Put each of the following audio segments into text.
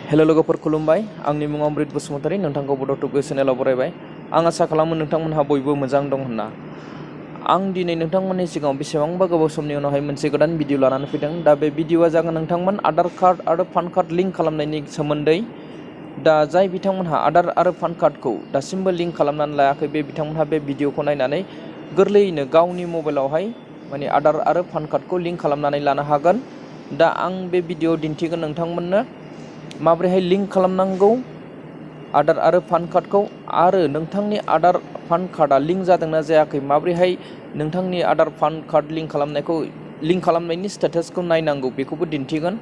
Hello लोगोफोर खुलुमबाय आंनि मुङा अमृत बसुमतारी नोंथांखौ बड' टुक चेनेलाव बरायबाय आं आसा खालामो नोंथांमोनहा बयबो मोजां दं होनना आं दिनै नोंथांमोननि सिगाङाव बेसेबांबा गोबाव समनि उनावहाय मोनसे गोदान भिडिअ लानानै फैदों दा बे भिडिअआ जागोन नोंथांमोन आधार कार्ड आरो पान कार्ड लिंक खालामनायनि सोमोन्दै दा जाय बिथांमोनहा आधार आरो पान कार्डखौ दासिमबो लिंक खालामनानै लायाखै बे बिथांमोनहा बे भिडिअखौ नायनानै गोरलैयैनो गावनि मबाइलावहाय माने आधार आरो पान कार्डखौ लिंक खालामनानै लानो हागोन दा आं बे भिडिअआव दिन्थिगोन नोंथांमोननो माबोरैहाय लिंक खालामनांगौ आधार आरो पान कार्डखौ आरो नोंथांनि आधार पान कार्डआ लिंक जादोंना जायाखै माबोरैहाय नोंथांनि आधार पान कार्ड लिंक खालामनायनि स्टेटासखौ नायनांगौ बेखौबो दिन्थिगोन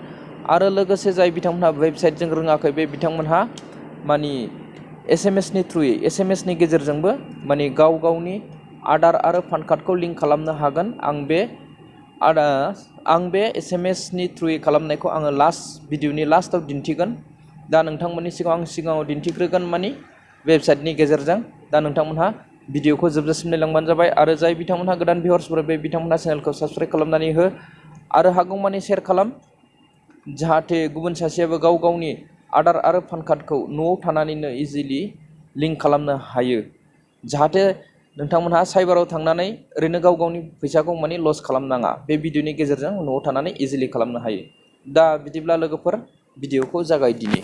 आरो लोगोसे जाय बिथांमोनहा वेबसाइटजों रोङाखै बे बिथांमोनहा माने एसएमएसनि गेजेरजोंबो माने गावनि आधार आरो पान कार्डखौ लिंक खालामनो हागोन आं बे एसएमएसनि थ्रुयै खालामनायखौ आङो भिडिअनि लास्टआव दिन्थिगोन दा नोंथांमोननि सिगाङाव दिन्थिग्रोगोन माने वेबसाइटनि गेजेरजों दा नोंथांमोनहा भिडिअखौ जोबजासिम नायलांबानो जाबाय आरो जाय बिथांमोनहा गोदान भिउवार्सफोर बे बिथांमोनहा चेनेलखौ साबस्क्राइब खालामनानै हो आरो हागौमानि शेयार खालाम जाहाथे गुबुन सासेयाबो गावनि आधार आरो पान कार्डखौ न'आव थानानैनो इजिलि लिंक खालामनो हायो जाहाथे नोंथांमोनहा साइबाराव थांनानै ओरैनो गावनि फैसाखौ माने लस खालामनाङा बे भिडिअनि गेजेरजों न'आव थानानै इजिलि खालामनो हायो दा बिदिब्ला लोगोफोर भिडिअखौ जागायदिनि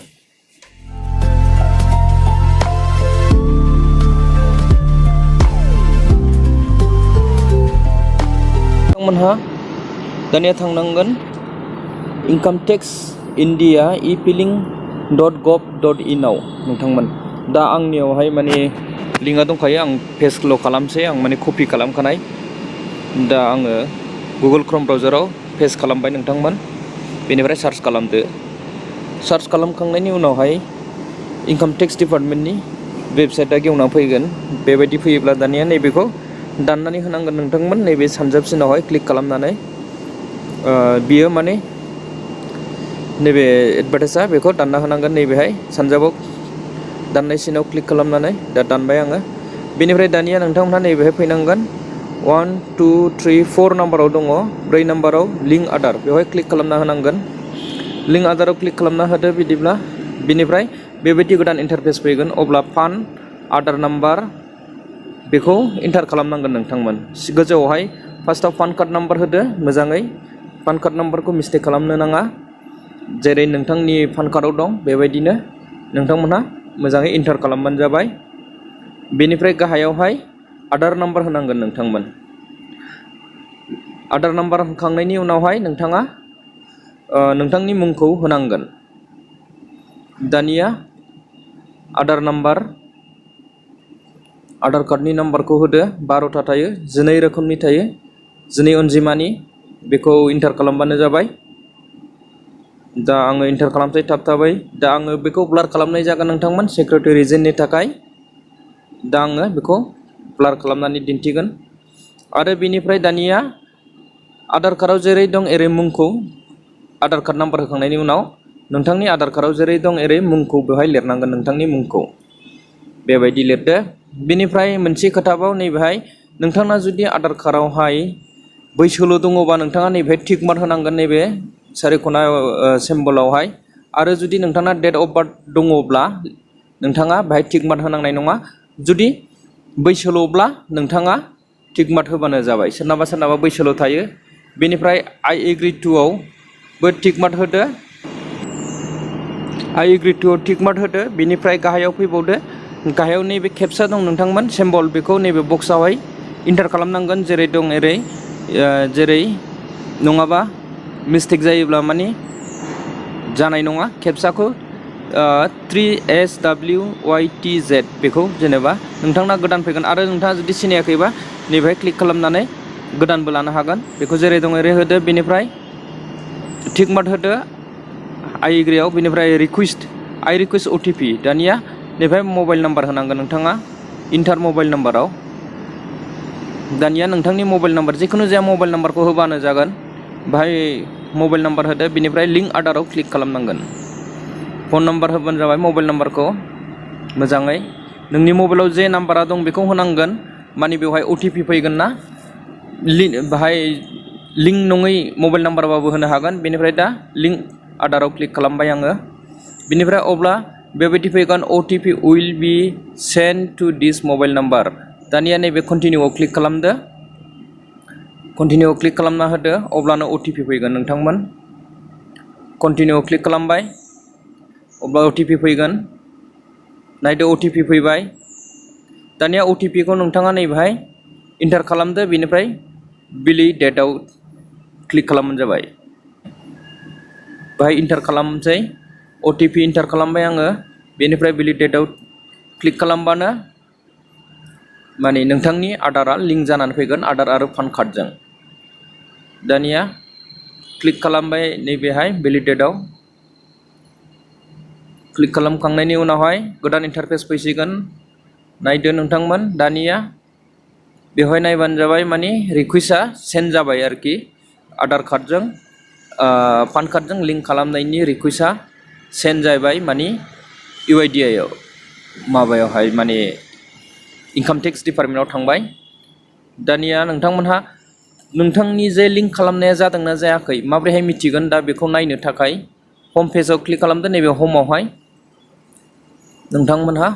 नोंथांमोनहा दानिया थांनांगोन इनकाम टेक्स इन्डिया efiling.gov.in आव नोंथांमोन दा आंनियावहाय माने लिंकआ दंखायो आं पेस्टल' खालामसै आं माने कपि खालामखानाय दा आङो गुगोल क्रोम ब्राउजाराव पेस्ट खालामबाय नोंथांमोन बेनिफ्राय सार्च खालामदो सार्च खालामखांनायनि उनावहाय इनकाम टेक्स डिपार्टमेन्टनि वेबसाइटआ गेवना फैगोन बेबायदि फैयोब्ला दानिया नैबेखौ दाननानै होनांगोन नोंथांमोन नैबे सानजाबसिनावहाय क्लिक खालामनानै बियो माने नैबे एडभार्टाइजआ बेखौ दानना होनांगोन नैबेहाय सानजाबाव दाननाय सिनाव क्लिक खालामनानै दा दानबाय आङो बेनिफ्राय दानिया नोंथांमोनहा नैबेहाय फैनांगोन 1 2 3 4 नाम्बाराव दङ 4 नाम्बाराव लिंक आधार बेवहाय क्लिक खालामना होनांगोन लिंक आधाराव क्लिक खालामना होदो बिदिब्ला बिनिफ्राय बेबायदि गोदान इन्टारफेस फैगोन अब्ला पान आधार नाम्बार बेखौ इन्टार खालामनांगोन नोंथांमोन गोजौआवहाय फार्स्टआव पान कार्ड नाम्बार होदो मोजाङै पान कार्ड नाम्बारखौ मिस्टेक खालामनो नाङा जेरै नोंथांनि पान कार्डआव दं बेबायदिनो नोंथांमोनहा मोजाङै इन्टार खालामबानो जाबाय बेनिफ्राय गाहायावहाय आधार नाम्बार होनांगोन नोंथांमोन आधार नाम्बार होखांनायनि उनावहाय नोंथाङा नोंथांनि मुंखौ होनांगोन दानिया आधार कार्डनि नाम्बारखौ होदो 12था थायो 12 रोखोमनि थायो 12 अनजिमानि बेखौ इन्टार खालामबानो जाबाय दा आङो इन्टार खालामसै थाबै दा आङो बेखौ ब्लार खालामनाय जागोन नोंथांमोन सिकिउरिटि रिजननि थाखाय दा आङो बेखौ ब्लार खालामनानै दिन्थिगोन आरो बेनिफ्राय दानिया आधार कार्डआव जेरै दं एरै मुंखौ आधार कार्ड नाम्बार होखांनायनि उनाव नोंथांनि आधार कार्डआव जेरै दं एरै मुंखौ बेवहाय लिरनांगोन नोंथांनि मुंखौ बेबायदि लिरदो बेनिफ्राय मोनसे खोथाबाव नैबेहाय नोंथांना जुदि आधार कार्डआवहाय बैसोल' दङबा नोंथाङा नैबेहाय टिक मार्क होनांगोन नैबे सारिख'ना सिम्बलावहाय आरो जुदि नोंथांना डेट अफ बार्थ दङब्ला नोंथाङा बेहाय टिक मार्क होनांनाय नङा जुदि बैसोल'ब्ला नोंथाङा टिक मार्क होबानो जाबाय सोरनाबा बैसोल' थायो बेनिफ्राय आइ एग्रि टुआवबो टिक मार्क होदो टिक मार्क होदो बेनिफ्राय गाहायाव फैबावदो गाहायाव नैबे केपचा दं नोंथांमोन सिम्बल बेखौ नैबे बक्सआवहाय इन्टार खालामनांगोन जेरै दं एरै जेरै नङाबा मिस्टेक जायोब्ला माने जानाय नङा केपचाखौ 3SWYTZ बेखौ जेनेबा नोंथांना गोदान फैगोन आरो नोंथाङा जुदि सिनायाखैबा नैबेहाय क्लिक खालामनानै गोदानबो लानो हागोन बेखौ जेरै दं एरै होदो बेनिफ्राय टिक मार्क होदो आइ एग्रियाव बेनिफ्राय रिकुवेस्ट OTP दानिया नैबेहाय मबाइल नाम्बार होनांगोन नोंथाङा इन्टार मबाइल नाम्बाराव दानिया नोंथांनि मबाइल नाम्बार जिखुनु जाया मबाइल नाम्बारखौ होबानो जागोन बाहाय मबाइल नाम्बार होदो बेनिफ्राय लिंक आधाराव क्लिक खालामनांगोन फन नाम्बार होबानो जाबाय मबाइल नाम्बारखौ मोजाङै नोंनि मबाइलाव जे नाम्बारा दं बेखौ होनांगोन माने बेवहाय OTP फैगोन ना बाहाय लिंक नङै मबाइल नाम्बारबाबो होनो हागोन बेनिफ्राय दा लिंक आधाराव क्लिक खालामबाय आङो बिनिफ्राय अब्ला बेबायदि फैगोन OTP will be sent to this mobile number। दानिया नैबे कन्टिनिउआव क्लिक खालामदो, कन्टिनिउआव क्लिक खालामना होदो, अब्लानो OTP फैगोन नोंथांमोन। कन्टिनिउआव क्लिक खालामबाय, अब्ला OTP फैगोन, नायदो OTP फैबाय। दानिया OTP खौ नोंथाङा नैबेहाय इन्टार खालामदो, बेनिफ्राय बिलि डेटआव क्लिक खालामबानो जाबाय। बाहाय इन्टार खालामसै, OTP इन्टार खालामबाय आङो, बेनिफ्राय बिलि डेटआव क्लिक खालामबानो माने नोंथांनि आधारा लिंक जानानै फैगोन आधार आरो पान कार्डजों। दानिया क्लिक खालामबाय नैबेहाय भेलिडेटआव, क्लिक खालामखांनायनि उनावहाय गोदान इन्टारफेस फैसिगोन। नायदो नोंथांमोन, दानिया बेवहाय नायबानो जाबाय माने रिकुवेस्टआ सेन्ड जाबाय आरोखि आधार कार्डजों पान कार्डजों लिंक खालामनायनि रिकुवेस्टआ सेन्ड जाबाय माने UIDAI आव माबायावहाय माने इनकाम टेक्स डिपार्टमेन्टआव थांबाय। दानिया नोंथांमोनहा नोंथांनि जे लिंक खालामनाया जादोंना जायाखै माब्रैहाय मिथिगोन, दा बेखौ नायनो थाखाय हम पेजाव क्लिक खालामदो, नैबे हमआवहाय नोंथांमोनहा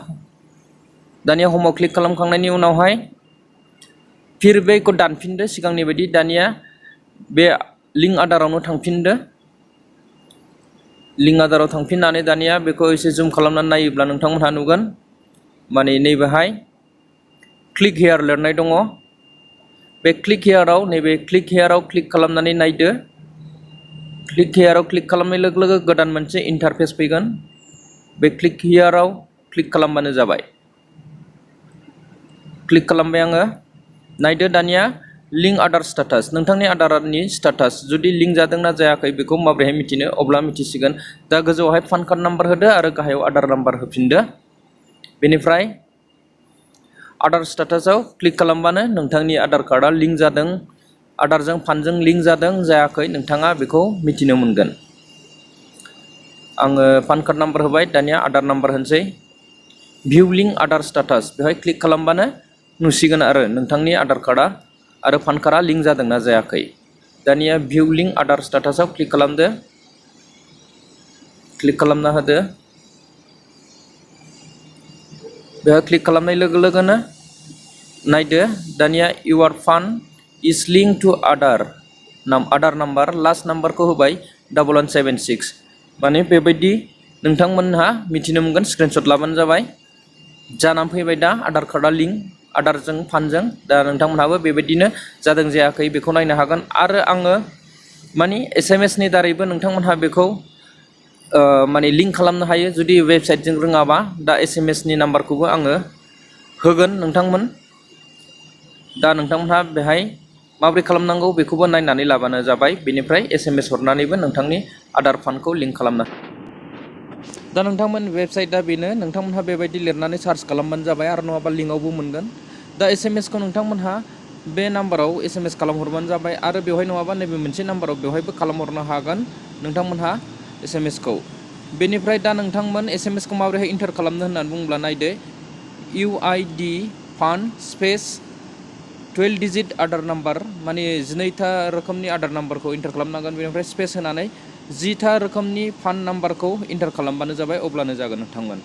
दानिया हमआव क्लिक खालामखांनायनि उनावहाय फिर बेखौ दानफिनदो सिगांनि बायदि। दानिया बे लिंक आधारावनो थांफिनदो, लिंक आधाराव थांफिननानै दानिया बेखौ एसे जुम खालामनानै नायोब्ला नोंथांमोनहा नुगोन माने नैबेहाय क्लिक हियार लिरनाय दङ। बे क्लिक हियाराव नैबे क्लिक हियाराव क्लिक खालामनानै नायदो। क्लिक हियाराव क्लिक खालामनाय लोगो लोगो गोदान मोनसे इन्टारफेस फैगोन। बे क्लिक हियाराव क्लिक खालामबानो जाबाय। क्लिक खालामबाय आङो, नायदो दानिया लिंक आधार स्टेटास, नोंथांनि आधारनि स्टेटास जुदि लिंक जादोंना जायाखै बेखौ माब्रैहाय मिथिनो, अब्ला मिथिसिगोन। दा गोजौआवहाय पान कार्ड नाम्बार होदो आरो गाहायाव आधार नाम्बार होफिनदो। बेनिफ्राय आधार स्टेटासआव क्लिक खालामबानो नोंथांनि आधार कार्डआ लिंक जादों, आधारजों पानजों लिंक जादों जायाखै नोंथाङा बेखौ मिथिनो मोनगोन। आङो पान कार्ड नाम्बार होबाय, दानिया आधार नाम्बार होनोसै। भिउ लिंक आधार स्टेटास बेवहाय क्लिक खालामबानो नुसिगोन आरो नोंथांनि आधार कार्डआ आरो पान कार्डआ लिंक जादोंना जायाखै। दानिया भिउ लिंक आधार स्टेटासआव क्लिक खालामदो, क्लिक खालामना होदो। बेवहाय क्लिक खालामनाय लोगो लोगोनो नायदो दानिया your PAN is link to Aadhaar number, last नाम्बारखौ होबाय 1176। माने बेबायदि नोंथांमोनहा मिथिनो मोनगोन, स्क्रिनशट लाबानो जाबाय। जानानै फैबाय दा आधार कार्डआ लिंक आधारजों पानजों। दा नोंथांमोनहाबो बेबायदिनो जादों जायाखै बेखौ नायनो हागोन। आरो आङो माने SMS नि दारैबो नोंथांमोनहा बेखौ माने लिंक खालामनो हायो जुदि वेबसाइटजों रोङाबा। दा SMS नि नाम्बारखौबो आङो होगोन नोंथांमोन। दा नोंथांमोनहा बेहाय माबोरै खालामनांगौ बेखौबो नायनानै लाबानो जाबाय। बेनिफ्राय SMS हरनानैबो नोंथांनि आधार पानखौ लिंक खालामनो। दा नोंथांमोन वेबसाइटआ बेनो, नोंथांमोनहा बेबायदि लिरनानै सार्च खालामबानो जाबाय आरो नङाबा लिंकआवबो मोनगोन। दा SMS खौ नोंथांमोनहा बे नाम्बाराव SMS खालामहरबानो जाबाय आरो बेवहाय नङाबा नैबे मोनसे नाम्बाराव बेवहायबो खालामहरनो हागोन नोंथांमोनहा SMS खौ। बेनिफ्राय दा नोंथांमोन SMS खौ माबोरैहाय इन्टार खालामनो होननानै बुङोब्ला नायदो UID पान स्पेस 12 डिजिट आधार नाम्बार, माने 12था रोखोमनि आधार नाम्बारखौ इन्टार खालामनांगोन। बेनिफ्राय स्पेस होनानै 10था रोखोमनि पान नाम्बारखौ इन्टार खालामबानो जाबाय, अब्लानो जागोन नोंथांमोन।